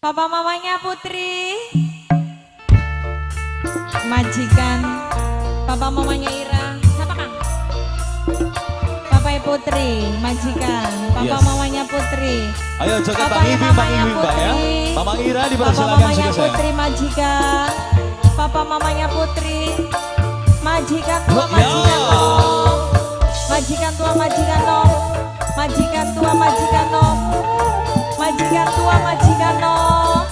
Papa mamanya Putri. Majikan papa mamanya Ira. Siapa Kang? Papa Putri, majikan. Papa Yes. mamanya Putri. Ayo joget Bang Papa Ibi, Bang mamanya Ibi, Mbak ya. Putri. Mama Ira Papa dipersilakan mamanya juga sayang. Putri majikan. Papa mamanya Putri. Majikan tua, Oh, ya. majikan nom. Majikan tua, majikan nom. Majikan tua, majikan nom. Majikan tua, majikan nom.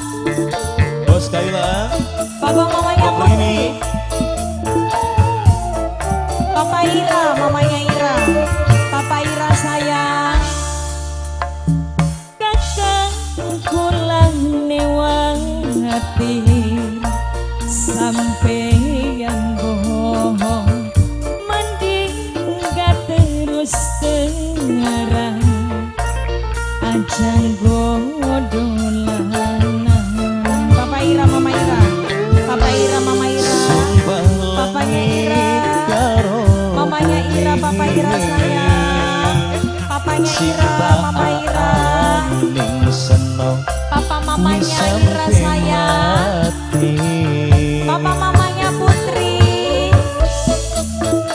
Bos Kaila, Papa mamanya Nok Putri. Rini. Papa Ira, mamanya Ira. Papa Ira sayang. Kakang kula newang hati sampeyan bohong mending gak terus terang aja godolanan. Papa Ira, Mama Ira. Papa Ira, Mama Ira. Sumpah Papanya langit Ira. karo Mamanya Ira, Papa Ira sayang. Papanya Ira, Mama Ira. Ning seneng Papa mamanya Ira sayang. Papa mamanya Putri.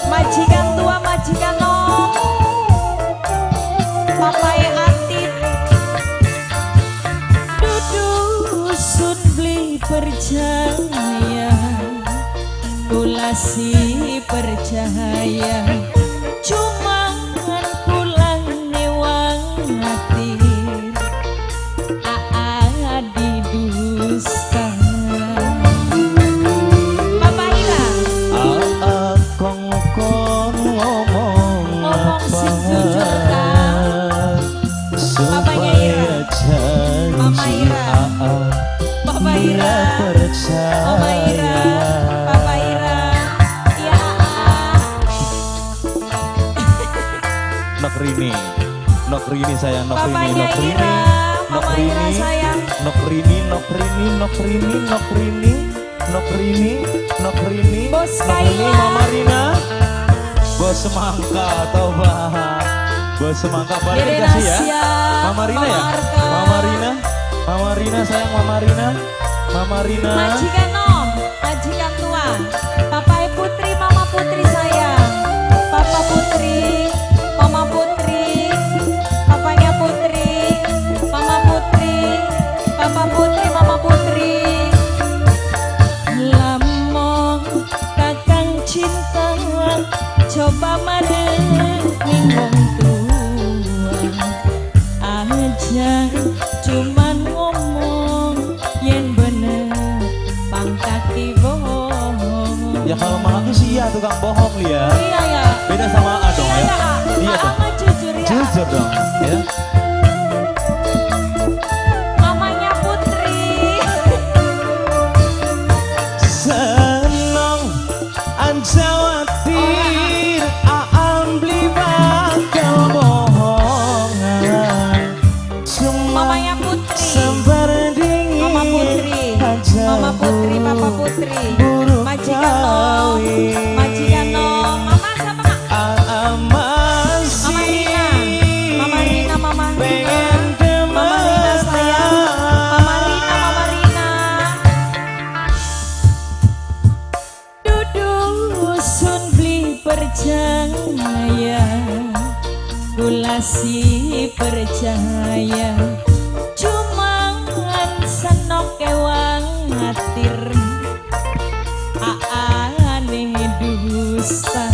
Majikan tua, majikan nom. Papa Atip. Dudu sun beli percaya, kula si percaya, cuman kula newang hati aa didusta. Papa Ira. Aa kongkon ngomong Ngomong sing apa jujur, Kang. Papanya Ira. supaya janji Mama Ira. Aa Papa dia Ira. percaya. Mama Ira. Papa Ira. Iya, Aa. Nok Rini, Nok Rini sayang, Nok Rini, Papanya Nok Rini, Ira. Nok Mama Ira Rini, sayang. Nok Rini, Nok Rini, Nok Rini, Nok Rini, Nok Rini, Nok Rini, Bos Nok Rini, Kaila. Mama Rina, Bos Semangka atau Bos Semangka balik Dede dikasih ya. Nasya, Mama Rina Mama ya, Arka. Mama Rina, Mama Rina sayang, Mama Rina, Mama Rina. Majikan nom, majikan tua. Papa Putri, Mama Putri sayang. Papa Putri, Mama Putri, papanya Putri, Mama Putri, Papa Putri, Mama Putri. Lamong kakang cinta coba mareng ning wong tua aja cuman ngomong yen bener pangkaki bohong. Ya kalau mama aku sih iya tukang bohong ya. Iya ya. Beda sama A dong Iya ya. ya. Iya Aa dong. mah jujur ya. Jujur dong ya. Mamanya Putri. Seneng aja watir Aam beli bakal bohongan. Cuma Mamanya Putri. Sembar dingin Mama Putri. aja Mama Putri, Papa Putri. buruk Majikan nom, kawin. majikan nom. Mama siapa Kak? Aam masih Mama Rina. Mama Rina, Mama Rina. pengen Mama Rina sayang. Mama Rina, Mama Rina. Dudu sun beli percaya, kula si percaya, cuman senok ewang ngatir aane dusta.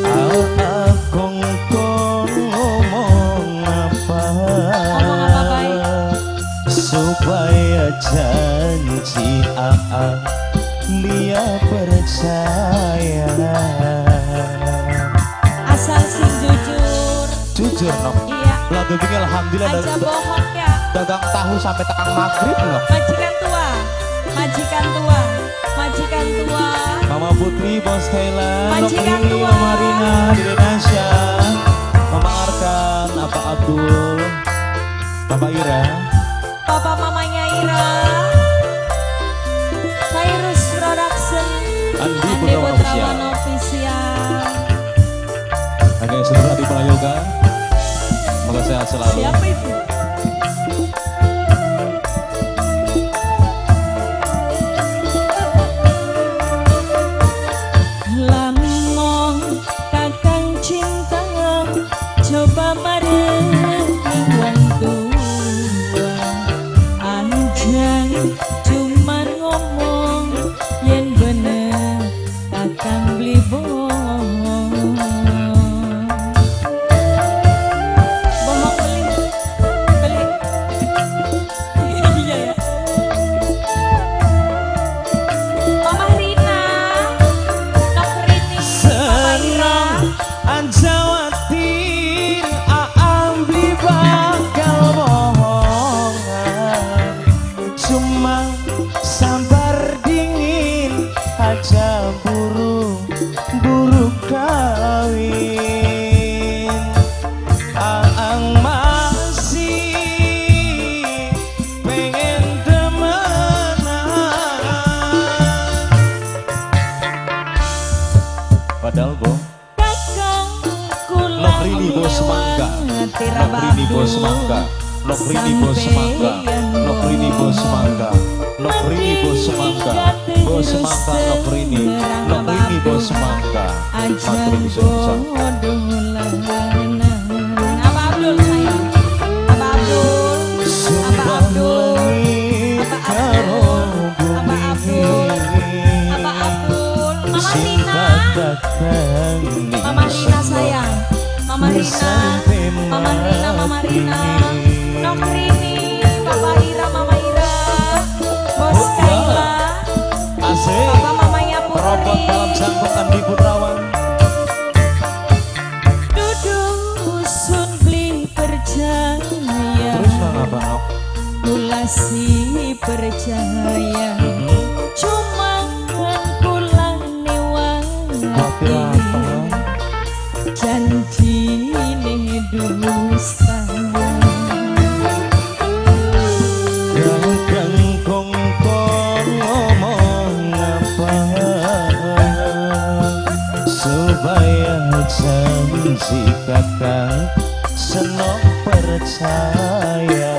Aa kongkon ngomong apa Ngomong apa, Bay? supaya janji Aa dia percaya. Asal sing jujur. Jujur Nok. Iya. Lagu ini alhamdulillah Aja bohong ya. Dagang tahu sampai tekan maghrib loh. Majikan tua. Majikan tua. Majikan tua. Mama Putri, Bos Kaila, Nok Majikan Rini, tua. Mama Rina, Dede Nasya, Mama Arkan, Apa Abdul, Bapak Ira. Papa mamanya Ira. Cyrus Production. Andi Andi Putrawan Putrawan Official. Oke, seluruh Adi Prayoga. Semoga sehat selalu. Siapa itu? Lamun kakang cinta coba marani wong tua, anjang cuman ngomong yen bener kakang beli bohong. Bohong beli beli. Iya ya. Mama Rina, Nok Rini, Papa Ira. Senang aja watir, aam beli bakal bohongan. Cuma sambar dingin aja buru-buru kawin. Aang masih pengen temenan. Padahal boh. Kakang kula Nokrini bos mangga, Nokrini bos mangga, Nokrini bos mangga, Nokrini bos mangga, Nokrini bos mangga, bos mangga Nokrini, Nokrini bos mangga. Aja Matur bisa. dolanan. Apa Abdul sayang? Apa Abdul? Apa Abdul? Apa Abdul? Apa Abdul? Apa Abdul? Mama Rina, Mama Rina sayang, Mama Rina, Mama Rina, Mama Rina, Nok Rini, Papa Ira, Mama Ira, Bos Kaila, Asik. Papa mamanya Robot Putri. dalam cangkok Andi Putrawan. Duduk sun beli percaya, Terus nang apa? kula si percaya. Cuma kula Khawatir apa? Janji ne dusta. Kakang kongkong ngomong apa supaya janji kakang senok percaya.